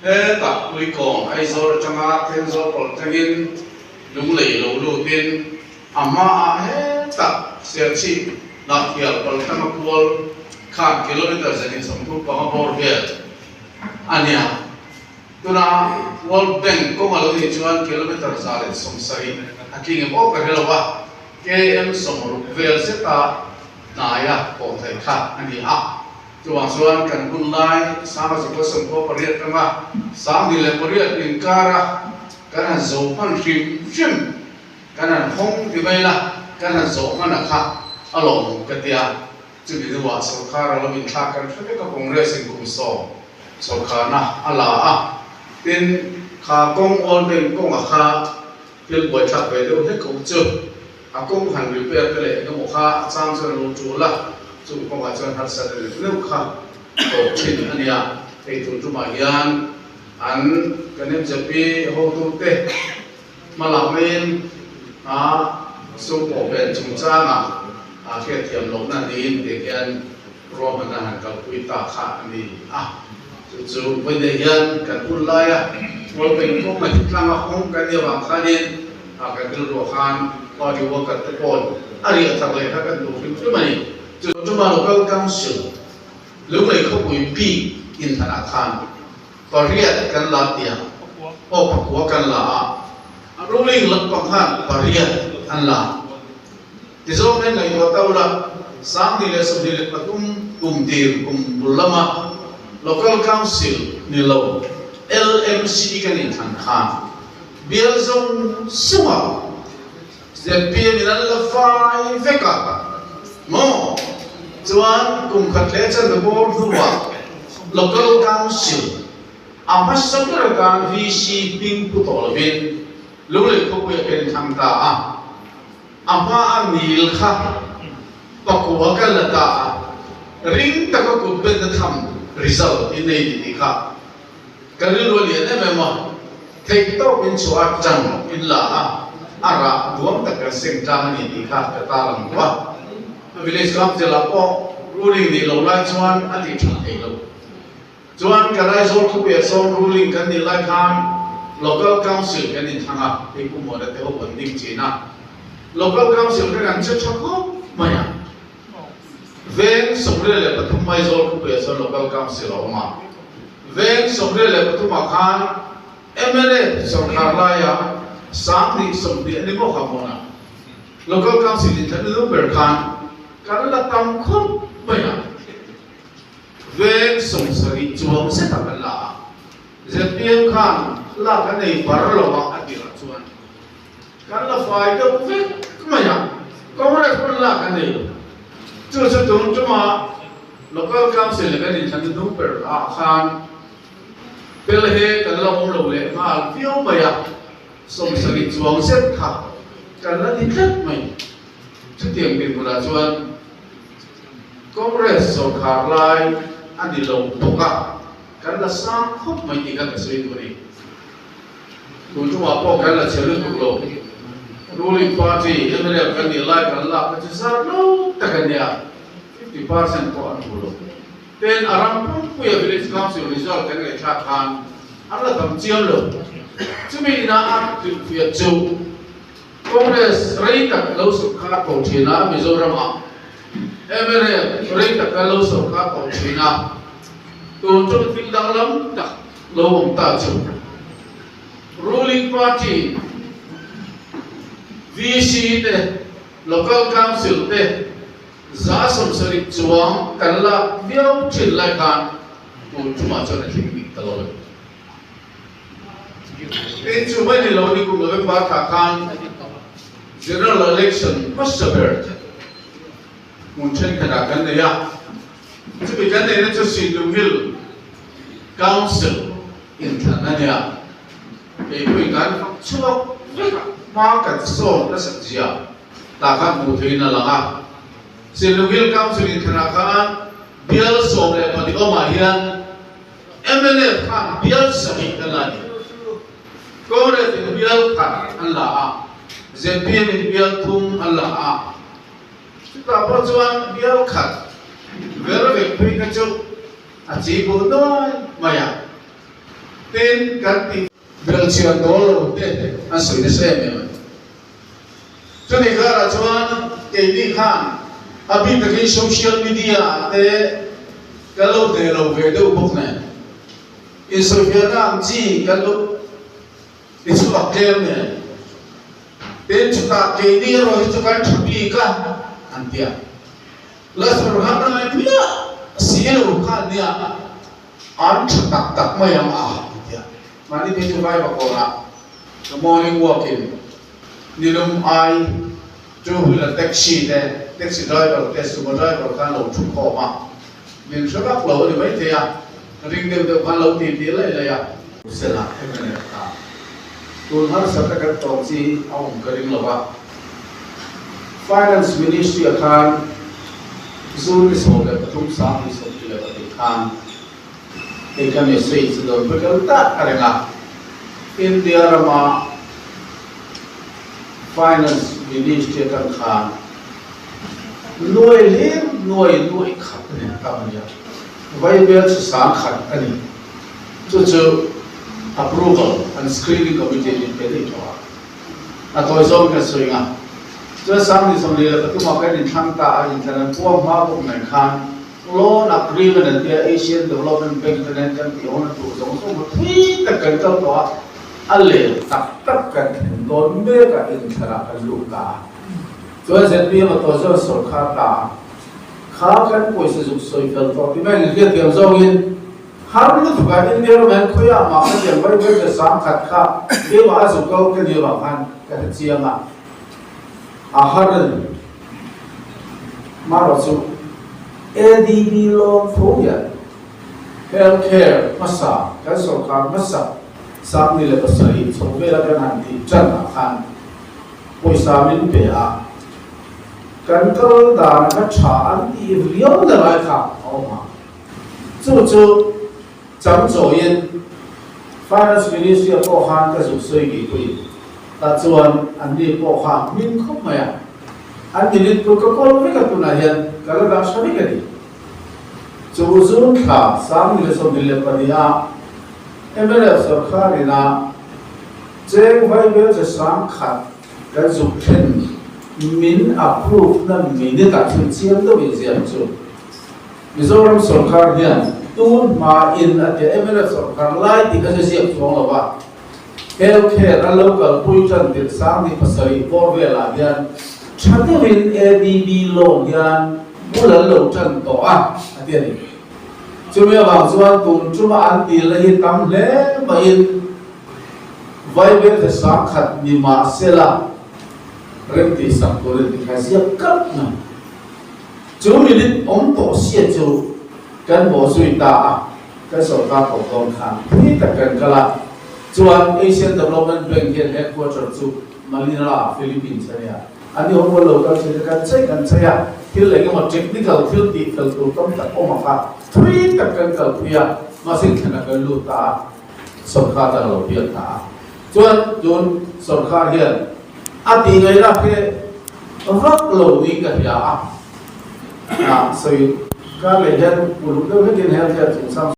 Hetah Uikawn Aizawl atanga Thenzawl pawlh thlengin Lunglei lo lutin a hmaah hetah Serchhip Hnahthial pawlh thlanga kual khan kilometre 135 bawr vel a nia. Tuna World Bank kawng a lo nih chuan kilometre 170 a tling em aw ka hre lo a, KM 60 vel zeta hnaia pawh theih kha a ni a. Chuvang chuan kan hun lai 1998 tanga 2008 inkara kan han zo hman hrim hrim, kan han hawng ti mai la, kan han zawh hman a kha a lawmawm ka tia. Chumi hnuah sorkar a lo inthlak kan hre vek a, Congress in kum sawm sorkarna a la a, tin kha kawng Old Bank kawnga kha thil buaithlak ve deuh hlek awm chu. A kawng han repair te leh engemaw kha a chang chuan a lo tul a, chung kawngah chuan harsat a nek neuh kha tawp thin a nia. Hei tun tumah hian an kan MZP hotute hma lak maiin a sum pawh pen chungchangah a hriatthiam lohna niin tih hian ruahmanna han kalpui ta kha a ni a. Chu chu vawiin hian kan hun laia Mualpeng kawng a hitlang a hawng kan nih avang khanin a kan rilruah khan party worker te pawn a riah thar leh kha kan duh hrim hrim a ni. Chu chuma Local Council Lunglei khawpui bik inthanah khan pariat kan la tiang aw pakua kan la a, a ruling lampang khan pariat an la. Tizawng hian ngaihtuah ta ula, 2023 kum tir kum bul lama Local Council ni lo LMC kan inthlan khan bial zawng zawngah zpm in an la fai vek a maw? Chuan kum khat leh chanve bawr hnuah Local Council a hmasa ber atan VC hming pu tawh lovin Lunglei khawpui a ken thlang ta a. A hma a mil kha pakua ka la ta a, ring taka kut betna tham result i nei ti tih kha ka rilru a lian em em a, theih tawk in chhuah a tang in la a, a rah duam tak kan seng tlang a ni tih kha ka tarlang duh a. Village Council ah pawh ruling nih loh lai chuan a tih that theih loh. Chuan kan Aizawl khawpuiah sawn ruling kan nih lai khan Local Council kan inthlang a, hei Pu Muana te ho kan ding chin a, Local Council kha kan che tha khawp mai a, Veng 73 Aizawl khawpuiah chuan Local Council a awm a, Veng 73 ah khan mla sorkar laia 2020 a ni bawk a Muana Local Council inthlan nu ber khan kan la tam khawp mai a. Veng 70 chuang zeta kan la a, zpm khan lak a nei bar lo a a tirah chuan kan la fai deuh vek mai a, Congress pawn lak a nei lo. Chu chu tun tuma Local Council leh kan inthlan hnung ber ah khan tel he kan la awm lo leh nghal viau mai a, 70 chuang zet kha kan la ni tlat mai. Chutiang dinhmunah chuan Congress sorkar lai a ni lo bawk a, kan la sang khawp mai tih kha ka sawi duh a ni. Tun tumah pawh kan la che lutuk lo. Ruling party mla kan nih lai kan lak kha chu zar lo tak a nia, 50% pawh an hmu lo. Ten a ram pumpuia village council result kan ngaihthlak khan an la tam chiam lo. Chumi inah a hrilhfiah chu. Congress rei tak lo sorkar tawh thin a, Mizoramah mla rei tak a lo sorkar tawh thin a, tun chu thil danglam tak lo awm ta chu ruling party VC te, local council te 70% chuang kan lak viau thin lai khan tun tumah chuan a tling bik ta lo. Tin chu mai ni lo ni kum November thla khan General Election hmasa ber hmun thenkhatah kan nei a, chumi kan neihna chu Sinlung Hill Council inthlan a nia. Keipawhin kan fak chhuak vek a, hma kan sawn nasat zia tah khan hmuh theihin a lang a. Sinlung Hill Council inthlanah khan bial 14 awmah hian Mnf khan bial sarih an la ni. Congress in bial khat an la a, zpm in bial thum an la a. Chutah pawh chuan bial khat ver vek phei kha chu a chi buh nuai mai a. Tin, kan tih belchian dawl lo te an sawi nasa em em a ni. Chumi karah chuan keini khan a bik takin social media ah te kan lo hneh lo ve deuh bawk nen, insawifiahna ang chi kan lo ti chhuak tlem nen, tin chutah keini erawh hi chu kan tha bik a an ti a. La sawrkar ngai miah si lo khan nia an tha tak tak mai ang a an ti a. Mahni phei chu vai bakawrah ka morning walk in nilum ai two wheeler taxi te taxi driver te sumo driver khan lo thu khawm a, min hre vak lo a ni maithei a, ring deuh deuh khan lo ti ti laih laih a. Sela MNF kha tun harsatna kan tawng chi a awm ka ring lo va, Finance Ministry ah khan June ni 13 2022 khan hei ka message chu dawn pekel tak a reng a, India rama Finance Ministry atang khan nuai hlir nuai nuai khat a ni tam a nia, vaibel chu 10,000 a ni. Chu chu approval and screening committee min pe daih tawh a, a tawi zawng in ka sawi ang a. Chuan 2023 ah kan inthlang ta a, inthlan an puam hma bawk nen khan loan agreement an tia Asian Development Bank te nen kan tih hawn a tur zawng zawng kha thui tak kan kal tawh a, a lel tak tak kan thlen dawn mek a inthlan ah kan lut ta a. Chuan zpm a tawi zawng sawrkhar ta a, kha kan pawisa zuk sawi fel tawh ti mai an hriat thiam zawngin, Har lutuk a India ram hian khawiah mah ka tiang vai vai ta 10,000 kha keimah a zuk lo ka ni avang khan ka hre chiang a, a har a ni. Marawh chu ADB loan tho hian health care hmasa kan sorkar hmasa 2007 chho vela kan han tih tan ah khan pawisa min pe a, kan kal dan kha tha an tih riau na lai kha a awm a. Chu chu chang chawiin Finance Ministry-a pawh khan ka zuk sawi ngei pawhin tah chuan anni pawh kha hming khawp mai a, an minute tur ka kawl vek a tunah hian ka la dah hra vek a ni. Chu June thla 2022 a mnf sorkar ina cheng vaibel che 10,000 kan zuk thlen min approve na minute ah chuan chiang deuhin ziak chu. Mizoram sorkar hian tun hma in a tia mnf sorkar lai tih a ziak chuang lo a, health care a lo kalpui tan tirh 2007 bawr velah hian tha deuhin ADB loan hian bul an lo tan tawh a, a ti a ni. Chumi avang chuan tun tuma an dilna hi tam hle maiin vaibelthe 10,000 ni mahsela remtihsak turin tikha ziak kap mai. Chu minute awm tawh sia chu kan bawh zui ta a, kan sorkar tawh dawn khan thui tak kan kal a, chuan Asian Development Bank hian headquarter chu Manila, Philippines a nia. An ni awm lo kal thin a, kan chei kan chei a, thil eng emaw technical thil tih fel tur tam tak awm a kha thui tak kan kal pui a, mahse thlen a kan lut ta a, sorkar dang a lo pian ta a. Chuan tun sorkar hian a tih ngaihna he vak lo niin ka hria a, sawi kar leh hian uluk deuh hlekin health care chungchang.